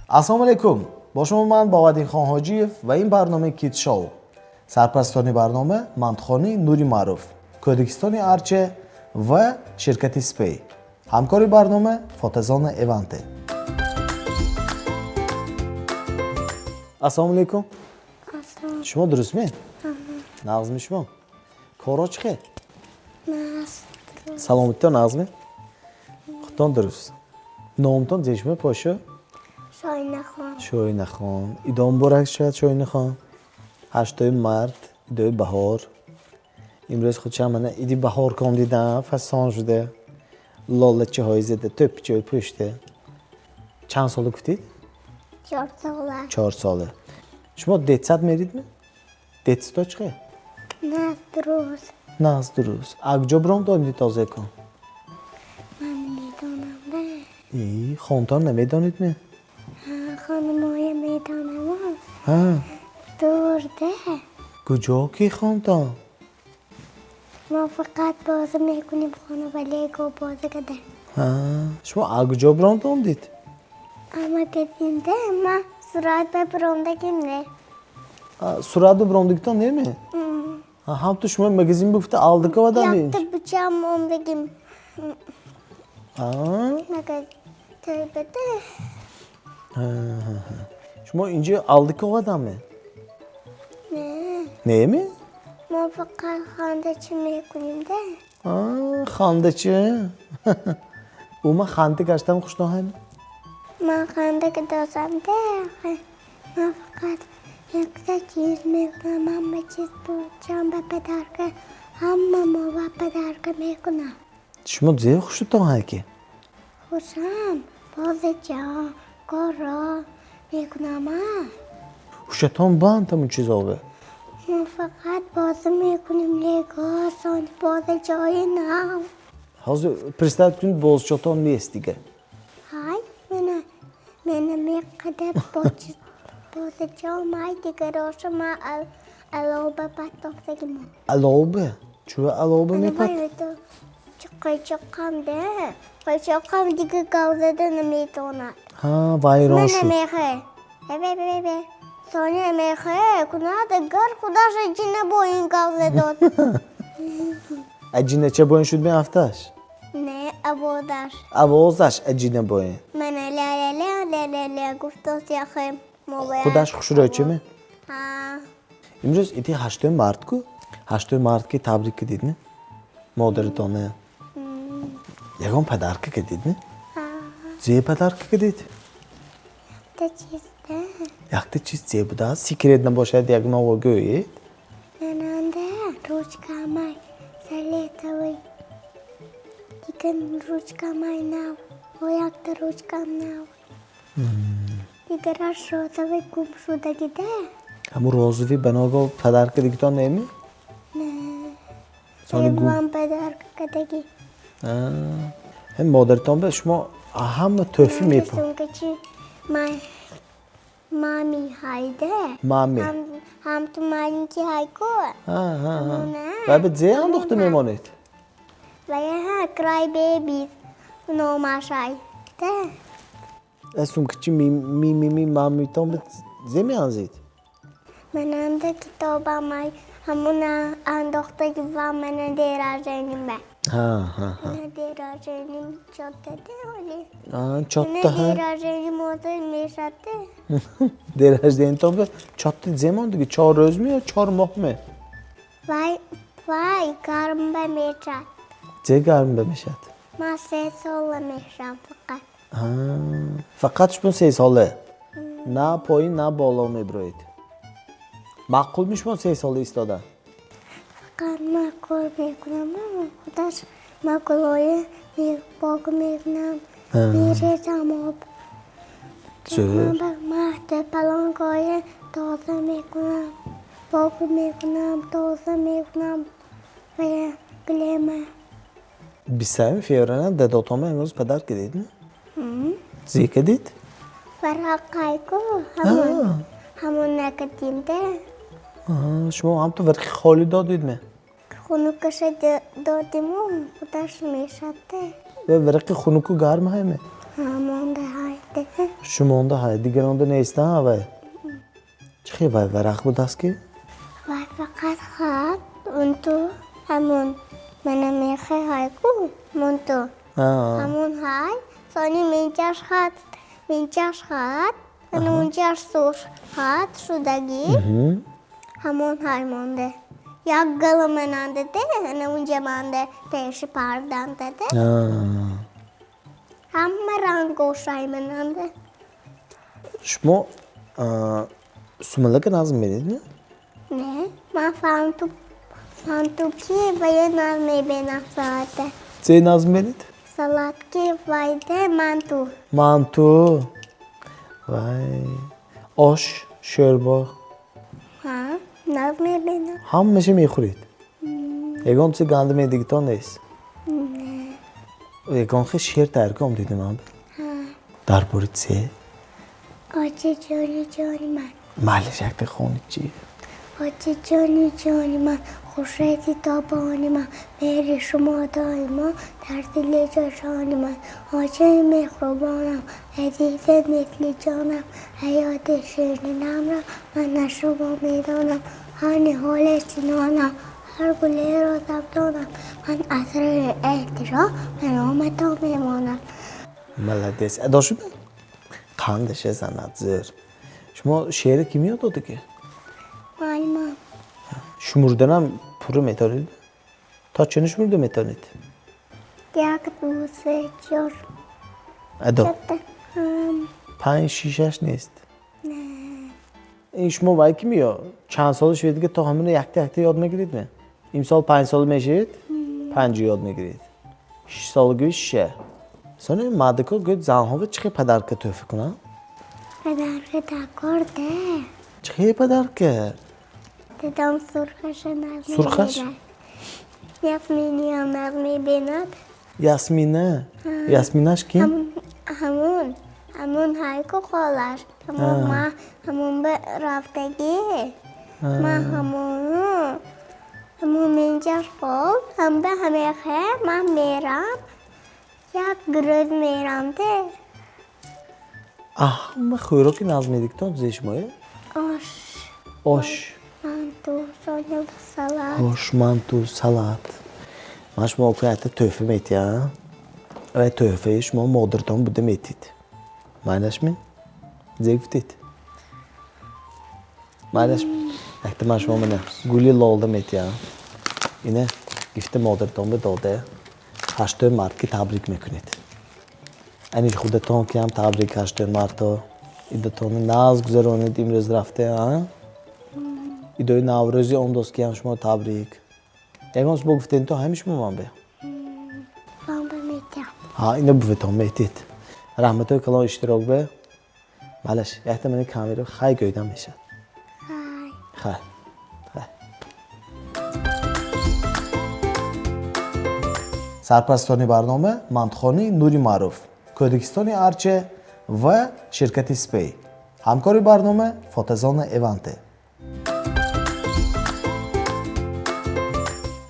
Ассалому алайкум, бо шумо ман Боваддинхон Ҳоҷиев ва ин барномаи Kids Show. Сарпарастони барнома мантухонаи Нури Маъруф, Кӯдакистони Арча ва ширкати Спей. Ҳамкори барнома фотозона Эванте. Ассалому алайкум. Шумо дурустме? Нағзми шумо? Корҳо чӣ хел? Саломатитон нағзме? Худтон дуруст. Номтон зешме, пошо? Шоинахон. Шоинахон. Идо муборак шояд, Шоинахон. 8-уми март, идои баҳор. Имрӯз худшам мана иди баҳор ком дидам, фасон шуда. Лолачаҳои зада, тӯпчаҳои пӯшта. Чанд сола гуфтед? 4 сола. 4 сола. Шумо детсад меридме? Детсадо чӣ хел? Нағз, дуруст. Нағз, дуруст. А куҷо биром додӣ тоза кун? Ман медонам да. И, хонтон намедонидме? Хонумоя медонам. Ҳа. Дурда. Куҷо ки хонтон? Мо фақат бозӣ мекунем хона ва лего бозӣ када. Ҳа. Шумо а куҷо биром додид? Ама дединда ма сурат ба биромдагим не. Сурат ба биромдагитон неме? Ҳам ту шумо магазин бигуфта алдика вадам. Якта бучам омдагим. Магазин. Шумо инҷо алдика овадаме? Не. Неме? Мо фақат хандачи мекунем да. Хандачи? Ума ханда гаштам хуштон? Ман ханда кадосам да. Ман фақат якта чиз мекунам, ҳама чиз бучам ба подарка, ҳама мо ба подарка мекунам. Шумо зе хуштон ҳай ки? Хушам, бозича, корро мекунам. Хушатон банд ҳамун чизове? Мо фақат бозӣ мекунем лего, сони бозичаҳои нав. Ҳозир представь кунед, бозичотон нест дига. Ҳай, мена мена меқадар бозича май дигароша ма алоба партофтагимон. Алоба? Чува алоба мепарт? Қайчоққамда. Қайчоққам дига гавзада наметавонад. Ҳа, вайрон шуд. Мехе. Бе бе бе. Соня мехе, кунад агар худаш аҷина бо ин гавза дод. Аҷинача боин шуд меафташ? Не, авозаш. Авозаш аҷина боин. Мана ля ля ля ля ля ля гуфтос яхе мобая. Худаш хушрӯйчиме? Ҳа. Имрӯз иди 8-уми март ку? 8-уми март ки табрик кардид, не? Модаратона. Ягон подарка кардид, не? Зе подарка кардид? Якта чиз да. Якта чиз зе будааст? Секрет набошад, як ново гӯед. Нананда ручкамай салетовый. Дигар ручкамай нав. О, якта ручкам нав. Дигараш розовый гум шудагида. Ҳамун розовый баного подарка дигитон неми? Не. Сони гум. Вам подарка кадаги. Ҳам модаратон ба шумо ҳама тӯҳфа мепо. Сумкачи май мами ҳайда. Мами. Ҳам ту маленький ҳайко. Ҳа, ҳа, ҳа. Ва ба зе андохта мемонед? Ва ҳа, Cry Babies номаш ҳай. Да. Сумкачи ми ми ми мамитон ба зе меанзед? Мананда китобам ай ҳамуна андохтаги ва мана день рождения ба. Ҳа, ҳа, ҳа. Мана день рождения чотта де оли. Чотта ҳа. День рождения моза мешад. День рождения ба чотта зе мондиги? 4 рӯзми ё 4 моҳме? Вай вай гарм ба мешад. Зе гарм ба мешад? Ман 3 сола мешам фақат. Фақат шумо 3 сола. На поин, на боло мебироед. Маъқулми шумо 3 сола истода? Фақат ман кор мекунам, худаш ман гулои пок мекунам, мерезам об. Зӯр. Ман палонкои тоза мекунам, пок мекунам, тоза мекунам ва гилема. 23-уми феврала дадотонба имрӯз падар кардед, не? Зе кардед? Варақайку ҳамон ҳамон накардим да. Шумо ҳамту варақи холӣ додед ме? Хунукаша додиму худаш мешад да. Ва варақи хунуку гарм ҳайме? Монда ҳайде. Шумонда ҳай, дигаронда нестан вай? Чӣ хел вай варақ будааст ки? Вай фақат хат, унту ҳамун мана мехе ҳайку, мунту. Ҳамун ҳай, сони минчаш хат, минчаш хат, ана унчаш сурх хат шудагӣ. Ҳамон ҳай монде. Як гала манандаде, ана унҷа манде пеши пардандаде. Ҳама рангошай мананде. Шумо сумалака назм медед, не? Не, ман фантуки вая назм мебинам салата. Це назм медед? Салатки вайде манту. Манту. Вай. Ош, шӯрбо. Ҳа, назм мебинам. Ҳамаша мехӯред. Ягон чизи ганда медигитон нест? Не. Ягон хел шеър тайёр кун дидем ман. Дар бораи це? Очи ҷони ҷони ман. Майлиш, якта хонед чи? Очи ҷони ҷони ман, хуршеди тобони ман, меҳри шумо доимо дар дили ҷошони ман. Очи меҳрубонам, азизи мисли ҷонам, ҳаёти ширинамро ман аз шумо медонам. Ҳар ниҳоле чинонам, ҳар гулеро сабзонам, ман аз рӯи эҳтиром ба номатон мемонам. Молодец. Адо шуд? Қандаша занад зӯр. Шумо шеъре ки меёд додагӣ? Муаллимам. Шумурданам пурра метавонед? То чанд шумурда метавонед? Як, ду, се, чор. Адо. Чорта. Панҷ, шишаш нест? Ин шумо вай ки меё? Чанд сола шавед ки то ҳамина якта якта ёд мегиред ме? Имсол 5 сола мешавед? Панҷ ёд мегиред. 6 солагӣ шиша. Сони мардако гӯяд, занҳо чӣ хел подарка тӯҳфа кунанд? Подарка дакор де. Чӣ хел подарка? Дадам сурхаша назм Сурхаш? мебинад. Ясминиам назм мебинад. Ясмина? Ясминаш ким? Ҳамун ҳайку холаш. Ҳамун ма ҳамун ба рафтагӣ. Ма ҳамун минҷаш хол, ҳам ба ҳамехе ман мерам. Як рӯз мерам де. Ҳама хӯроки назм медиктон зе шумое? Ош. Ош. Манту, соня салат. Ош, манту, салат. Ман шумо ока якта тӯҳфа метиҳам. Вай тӯҳфаи шумо модаратон буда метид. Майлашми? Зе гуфтед? Майлашми? Якта ман шумо мана гули лолда метиҳам. Ина гифта модаратон ба дода. 8 март ки табрик мекунед. Ани худатон ки ҳам табрик 8 марто. Идатонро нағз гузаронед имрӯз рафте, а? Идои Наврӯзи он дост ки ҳам шумо табрик. Ягон бо гуфтен то ҳами шумо ман бе? Ман ба метиҳам. Ҳа, ина буватон метид. Раҳматои калон иштирок бе. Малаш, якта мани камера хай гӯйдам мешавад. Хай. Хай. Хай. Сарпарастони барнома мантухонаи Нури Маъруф, Кӯдакистони Арча ва ширкати Спей. Ҳамкори барнома фотозона Эванте.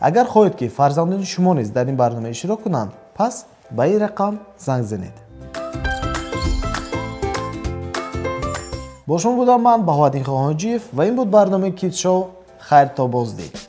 Агар хоҳед, ки фарзандони шумо низ дар ин барнома иштирок кунанд, пас ба ин рақам занг занед. Бо шумо будам ман, Баҳоваддин Хоҳонҷиев, ва ин буд барномаи Кидс Шоу. Хайр, то боздид.